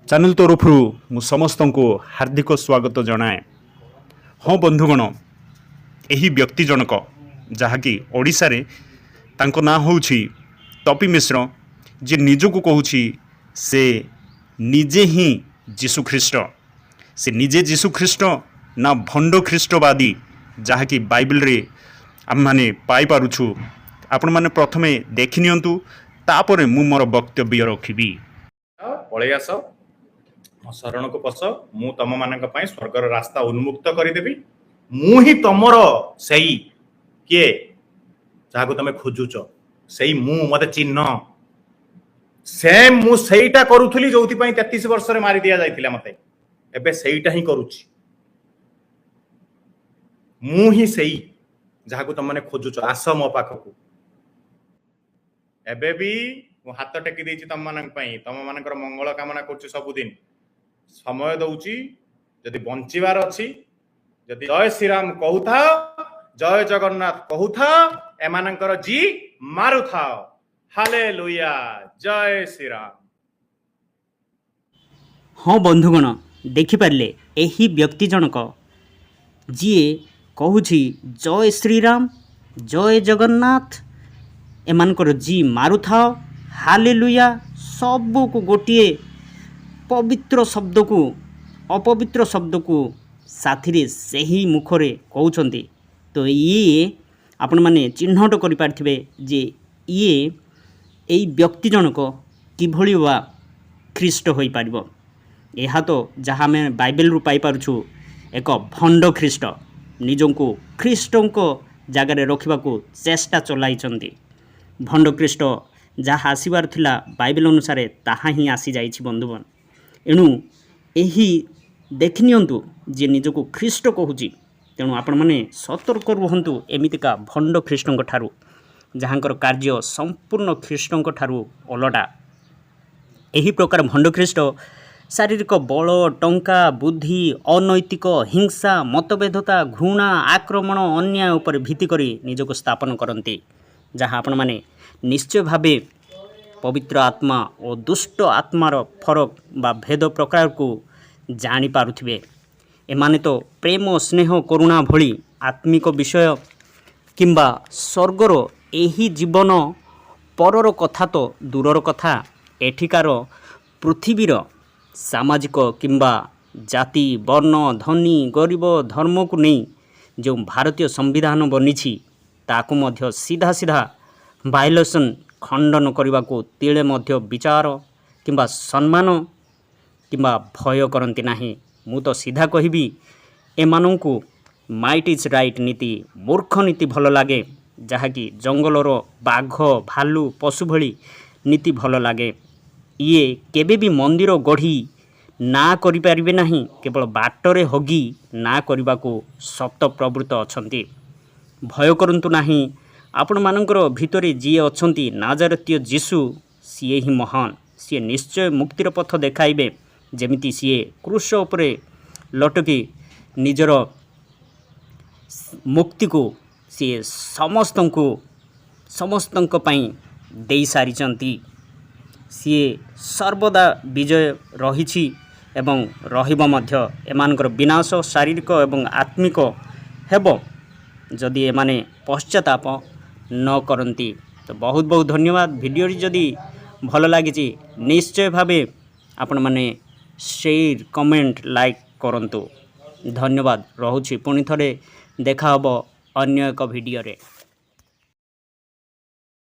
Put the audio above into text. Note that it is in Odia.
ଚ୍ୟାନେଲ୍ ତରଫରୁ ମୁଁ ସମସ୍ତଙ୍କୁ ହାର୍ଦ୍ଦିକ ସ୍ୱାଗତ ଜଣାଏ। ହଁ ବନ୍ଧୁଗଣ, ଏହି ବ୍ୟକ୍ତି ଜଣକ, ଯାହାକି ଓଡ଼ିଶାରେ ତାଙ୍କ ନାଁ ହେଉଛି ତପି ମିଶ୍ର, ଯିଏ ନିଜକୁ କହୁଛି ସେ ନିଜେ ହିଁ ଯୀଶୁଖ୍ରୀଷ୍ଟ। ସେ ନିଜେ ଯୀଶୁଖ୍ରୀଷ୍ଟ ନା ଭଣ୍ଡ ଖ୍ରୀଷ୍ଟବାଦୀ, ଯାହାକି ବାଇବେଲରେ ଆମେମାନେ ପାଇପାରୁଛୁ? ଆପଣମାନେ ପ୍ରଥମେ ଦେଖିନିଅନ୍ତୁ, ତାପରେ ମୁଁ ମୋର ବକ୍ତବ୍ୟ ରଖିବି। ପଳେଇ ଆସ, ମୋ ଶରଣକୁ ପଶ। ମୁଁ ତମମାନଙ୍କ ପାଇଁ ସ୍ୱର୍ଗର ରାସ୍ତା ଉନ୍ମୁକ୍ତ କରିଦେବି। ମୁଁ ହିଁ ତମର ସେଇ କିଏ ଯାହାକୁ ତମେ ଖୋଜୁଛ, ସେଇ ମୁଁ। ମତେ ଚିହ୍ନ। ସେମ୍ ମୁଁ ସେଇଟା କରୁଥିଲି ଯୋଉଥିପାଇଁ 33 ବର୍ଷରେ ମାରି ଦିଆଯାଇଥିଲା ମତେ। ଏବେ ସେଇଟା ହିଁ କରୁଛି। ମୁଁ ହିଁ ସେଇ ଯାହାକୁ ତମମାନେ ଖୋଜୁଛ। ଆସ ମୋ ପାଖକୁ। ଏବେ ବି ମୁଁ ହାତ ଟେକି ଦେଇଛି ତମମାନଙ୍କ ପାଇଁ। ତମମାନଙ୍କର ମଙ୍ଗଳ କାମନା କରୁଛି। ସବୁଦିନ ସମୟ ଦଉଛି। ଯଦି ବଞ୍ଚିବାର ଅଛି, ଯଦି ଜୟ ଶ୍ରୀରାମ କହୁଥାଅ, ଜୟ ଜଗନ୍ନାଥ କହୁଥାଅ, ଏମାନଙ୍କର ଜି ମାରୁଥାଅ। ହାଲେ ଲୁୟା, ଜୟ ଶ୍ରୀରାମ। ହଁ ବନ୍ଧୁଗଣ, ଦେଖିପାରିଲେ, ଏହି ବ୍ୟକ୍ତି ଜଣକ ଯିଏ କହୁଛି ଜୟ ଶ୍ରୀରାମ, ଜୟ ଜଗନ୍ନାଥ, ଏମାନଙ୍କର ଜି ମାରୁଥାଅ, ହାଲେଲୁୟା, ସବୁକୁ ଗୋଟିଏ ପବିତ୍ର ଶବ୍ଦକୁ ଅପବିତ୍ର ଶବ୍ଦକୁ ସାଥିରେ ସେହି ମୁଖରେ କହୁଛନ୍ତି। ତ ଇଏ ଆପଣମାନେ ଚିହ୍ନଟ କରିପାରିଥିବେ ଯେ ଇଏ ଏଇ ବ୍ୟକ୍ତି ଜଣକ କିଭଳି ବା ଖ୍ରୀଷ୍ଟ ହୋଇପାରିବ? ଏହା ତ ଯାହା ଆମେ ବାଇବେଲରୁ ପାଇପାରୁଛୁ, ଏକ ଭଣ୍ଡ ଖ୍ରୀଷ୍ଟ ନିଜକୁ ଖ୍ରୀଷ୍ଟଙ୍କ ଜାଗାରେ ରଖିବାକୁ ଚେଷ୍ଟା ଚଲାଇଛନ୍ତି। ଭଣ୍ଡ ଖ୍ରୀଷ୍ଟ ଯାହା ଆସିବାର ଥିଲା ବାଇବେଲ ଅନୁସାରେ, ତାହା ହିଁ ଆସିଯାଇଛି ବନ୍ଧୁଗଣ। ଏଣୁ ଏହି ଦେଖିନିଅନ୍ତୁ, ଯିଏ ନିଜକୁ ଖ୍ରୀଷ୍ଟ କହୁଛି। ତେଣୁ ଆପଣମାନେ ସତର୍କ ରୁହନ୍ତୁ ଏମିତିକା ଭଣ୍ଡ ଖ୍ରୀଷ୍ଟଙ୍କ ଠାରୁ, ଯାହାଙ୍କର କାର୍ଯ୍ୟ ସମ୍ପୂର୍ଣ୍ଣ ଖ୍ରୀଷ୍ଟଙ୍କ ଠାରୁ ଅଲଗା। ଏହି ପ୍ରକାର ଭଣ୍ଡ ଖ୍ରୀଷ୍ଟ ଶାରୀରିକ ବଳ, ଟଙ୍କା, ବୁଦ୍ଧି, ଅନୈତିକ, ହିଂସା, ମତଭେଦତା, ଘୃଣା, ଆକ୍ରମଣ, ଅନ୍ୟାୟ ଉପରେ ଭିତ୍ତି କରି ନିଜକୁ ସ୍ଥାପନ କରନ୍ତି, ଯାହା ଆପଣମାନେ ନିଶ୍ଚୟ ଭାବେ ପବିତ୍ର ଆତ୍ମା ଓ ଦୁଷ୍ଟ ଆତ୍ମାର ଫରକ ବା ଭେଦ ପ୍ରକାରକୁ ଜାଣିପାରୁଥିବେ। ଏମାନେ ତ ପ୍ରେମ, ସ୍ନେହ, କରୁଣା ଭଳି ଆତ୍ମିକ ବିଷୟ କିମ୍ବା ସ୍ୱର୍ଗର ଏହି ଜୀବନ ପରର କଥା ତ ଦୂରର କଥା, ଏଠିକାର ପୃଥିବୀର ସାମାଜିକ କିମ୍ବା ଜାତି, ବର୍ଣ୍ଣ, ଧନୀ, ଗରିବ, ଧର୍ମକୁ ନେଇ ଯେଉଁ ଭାରତୀୟ ସମ୍ବିଧାନ ବନିଛି, ତାକୁ ମଧ୍ୟ ସିଧା ସିଧା ଭାଇଲେସନ୍, ଖଣ୍ଡନ କରିବାକୁ ତିଳେ ମଧ୍ୟ ବିଚାର କିମ୍ବା ସମ୍ମାନ କିମ୍ବା ଭୟ କରନ୍ତି ନାହିଁ। ମୁଁ ତ ସିଧା କହିବି, ଏମାନଙ୍କୁ ମାଇଟ୍ is right ନୀତି, ମୂର୍ଖ ନୀତି ଭଲ ଲାଗେ, ଯାହାକି ଜଙ୍ଗଲର ବାଘ, ଭାଲୁ, ପଶୁ ଭଳି ନୀତି ଭଲ ଲାଗେ। ଇଏ କେବେ ବି ମନ୍ଦିର ଗଢ଼ି ନାଁ କରିପାରିବେ ନାହିଁ, କେବଳ ବାଟରେ ହଗି ନାଁ କରିବାକୁ ସତ ପ୍ରବୃତ୍ତ ଅଛନ୍ତି। ଭୟ କରନ୍ତୁ ନାହିଁ। ଆପଣମାନଙ୍କର ଭିତରେ ଯିଏ ଅଛନ୍ତି, ନାଜାରତୀୟ ଯୀଶୁ, ସିଏ ହିଁ ମହାନ। ସିଏ ନିଶ୍ଚୟ ମୁକ୍ତିର ପଥ ଦେଖାଇବେ। ଯେମିତି ସିଏ କ୍ରୁଶ ଉପରେ ଲଟକି ନିଜର ମୁକ୍ତିକୁ ସିଏ ସମସ୍ତଙ୍କୁ, ସମସ୍ତଙ୍କ ପାଇଁ ଦେଇସାରିଛନ୍ତି। ସିଏ ସର୍ବଦା ବିଜୟ ରହିଛି ଏବଂ ରହିବ ମଧ୍ୟ। ଏମାନଙ୍କର ବିନାଶ ଶାରୀରିକ ଏବଂ ଆତ୍ମିକ ହେବ, ଯଦି ଏମାନେ ପଶ୍ଚାତାପ ନ କରନ୍ତି। ତ ବହୁତ ବହୁତ ଧନ୍ୟବାଦ। ଭିଡ଼ିଓଟି ଯଦି ଭଲ ଲାଗିଛି, ନିଶ୍ଚୟ ଭାବେ ଆପଣମାନେ ସେୟାର, କମେଣ୍ଟ, ଲାଇକ୍ କରନ୍ତୁ। ଧନ୍ୟବାଦ, ରହୁଛି। ପୁଣି ଥରେ ଦେଖା ହେବ ଅନ୍ୟ ଏକ ଭିଡ଼ିଓରେ।